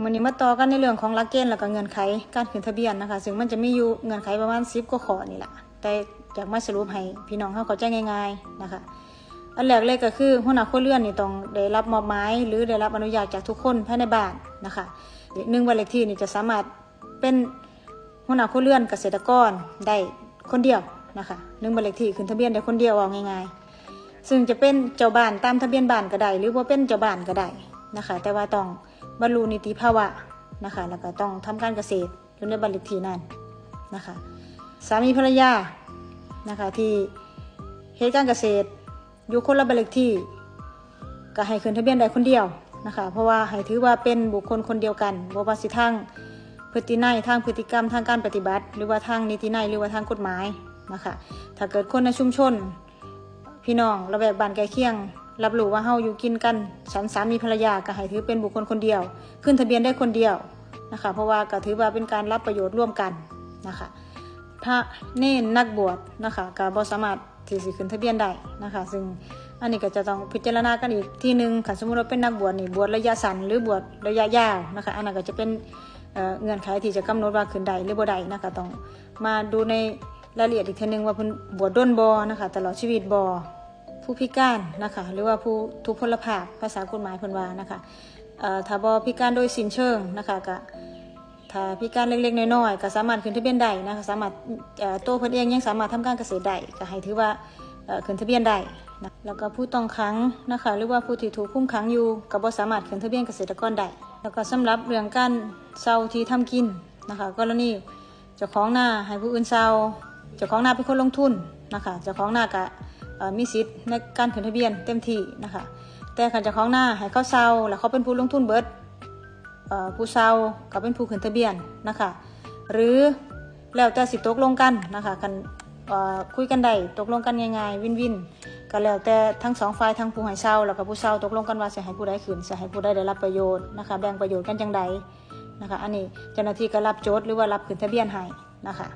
ມື້ນີ້ມາຕໍ່ກັນໃນເລື່ອງຂອງຫຼັກເກນ ແລ້ວກໍເງື່ອນໄຂການຂຶ້ນທະບຽນນະຄະ ຊຶ່ງມັນຈະມີຢູ່ເງື່ອນໄຂປະມານສິບກວ່າຂໍ້ນີ້ລະ ແຕ່ຢາກມາສະຫຼຸບໃຫ້ພີ່ນ້ອງເຮົາເຂົ້າໃຈງ່າຍໆນະຄະ. ອັນແລກເລີຍກໍຄື ຫົວໜ້າຄົວເຮືອນນີ້ຕ້ອງໄດ້ຮັບມອບໝາຍ ຫຼື ໄດ້ຮັບອະນຸຍາດຈາກທຸກຄົນພາຍໃນບ້ານນະຄະ. ໜຶ່ງບ້ານເລກທີ່ນີ້ຈະສາມາດເປັນຫົວໜ້າຄົວເຮືອນກະເສດຕະກອນໄດ້ຄົນດຽວນະຄະ. ໜຶ່ງບ້ານເລກທີ່ຂຶ້ນທະບຽນໄດ້ຄົນດຽວ ເວົ້າງ່າຍໆ ຊຶ່ງຈະເປັນເຈົ້າບ້ານຕາມທະບຽນບ້ານກໍໄດ້ ຫຼື ບໍ່ເປັນເຈົ້າບ້ານກໍໄດ້ນະຄະ ແຕ່ວ່າຕ້ອງບັນລຸນິຕິພາວະນະຄະ ແລ້ວກໍຕ້ອງທຳການກະເສດຢູ່ໃນບ້ານເລກທີ່ນັ້ນນະຄະ. ສາມີພັນລະຍານະຄະ ທີ່ເຮັດການກະເສດຢູ່ຄົນລະບ້ານເລກທີ່ ກໍໃຫ້ຂຶ້ນທະບຽນໄດ້ຄົນດຽວນະຄະ ເພາະວ່າໃຫ້ຖືວ່າເປັນບຸກຄົນຄົນດຽວກັນ ບໍ່ວ່າຊິທາງພຶດຕິໄນ, ທາງພຶດຕິກຳ, ທາງການປະຕິບັດ ຫຼືວ່າທາງນິຕິໄນ ຫຼືວ່າທາງກົດໝາຍນະຄະ. ຖ້າເກີດຄົນໃນຊຸມຊົນ ພີ່ນ້ອງລະແວກບ້ານໃກ້ຄຽງ ຮັບຮູ້ວ່າເຮົາຢູ່ກິນກັນ ສັນສາມີພັນລະຍາ ກໍໃຫ້ຖືເປັນບຸກຄົນຄົນດຽວ ຂຶ້ນທະບຽນໄດ້ຄົນດຽວນະຄະ ເພາະວ່າກໍຖືວ່າເປັນການຮັບປະໂຫຍດລວມກັນນະຄະ. ພະເນນນັກບວດນະຄະ ກໍບໍ່ສາມາດທີ່ຊິຂຶ້ນທະບຽນໄດ້ນະຄະ ຊຶ່ງອັນນີ້ກໍຈະຕ້ອງພິຈາລະນາກັນອີກທີໜຶ່ງ. ຄັນສົມມຸດວ່າເປັນນັກບວດນີ້ ບວດໄລຍະສັ້ນ ຫຼື ບວດໄລຍະຍາວນະຄະ ອັນນັ້ນກໍຈະເປັນ ເອີ ເງື່ອນໄຂທີ່ຈະກຳນົດວ່າຂຶ້ນໄດ້ ຫຼື ບໍ່ໄດ້ນະຄະ ຕ້ອງມາດູໃນລາຍລະອຽດອີກເທື່ອໜຶ່ງວ່າເພິ່ນບວດດົນບໍ່ນະຄະ ຕະຫຼອດຊີວິດບໍ່. ຜູ້ພິການນະຄະ ຫຼືວ່າຜູ້ທຸບພົນລະພາບ ພາສາກົດໝາຍເພິ່ນວ່ານະຄະ ເອີ ຖ້າບໍ່ພິການໂດຍສິ້ນເຊີງນະຄະ ກະ ຖ້າພິການເລັກໆນ້ອຍໆ ກໍສາມາດຂຶ້ນທະບຽນໄດ້ນະຄະ ສາມາດ ເອີ ໂຕເພິ່ນເອງຍັງສາມາດທຳການກະເສດໄດ້ ກໍໃຫ້ຖືວ່າ ເອີ ຂຶ້ນທະບຽນໄດ້ນະ. ແລ້ວກໍຜູ້ຕ້ອງຂັງນະຄະ ຫຼືວ່າຜູ້ທີ່ຖືກຄຸມຂັງຢູ່ ກໍບໍ່ສາມາດຂຶ້ນທະບຽນກະເສດຕະກອນໄດ້. ແລ້ວກໍສຳລັບເລື່ອງການເຊົ່າທີ່ທຳກິນນະຄະ ກໍລະນີເຈົ້າຂອງນາໃຫ້ຜູ້ອື່ນເຊົ່າ ເຈົ້າຂອງນາເປັນຄົນລົງທຶນນະຄະ ເຈົ້າຂອງນາກະ ເອີ ມີສິດໃນການຂຶ້ນທະບຽນເຕັມທີ່ນະຄະ. ແຕ່ຄັນເຈົ້າຂອງນາໃຫ້ເຂົາເຊົ່າ ແລ້ວເຂົາເປັນຜູ້ລົງທຶນເບິດ ເອີ ຜູ້ເຊົ່າກໍເປັນຜູ້ຂຶ້ນທະບຽນນະຄະ ຫຼື ແລ້ວແຕ່ຊິຕົກລົງກັນນະຄະ. ຄັນ ເອີ ຄຸຍກັນໄດ້ ຕົກລົງກັນງ່າຍໆ ວິນໆ ກໍແລ້ວແຕ່ທັງສອງຝ່າຍ ທັງຜູ້ໃຫ້ເຊົ່າ ແລ້ວກໍຜູ້ເຊົ່າ ຕົກລົງກັນວ່າຊິໃຫ້ຜູ້ໃດຂຶ້ນ ຊິໃຫ້ຜູ້ໃດໄດ້ຮັບປະໂຫຍດນະຄະ ແບ່ງປະໂຫຍດກັນຈັ່ງໃດນະຄະ. ອັນນີ້ເຈົ້າໜ້າທີ່ກໍຮັບໂຈດ ຫຼືວ່າຮັບຂຶ້ນທະບຽນໃຫ້ນະຄະ.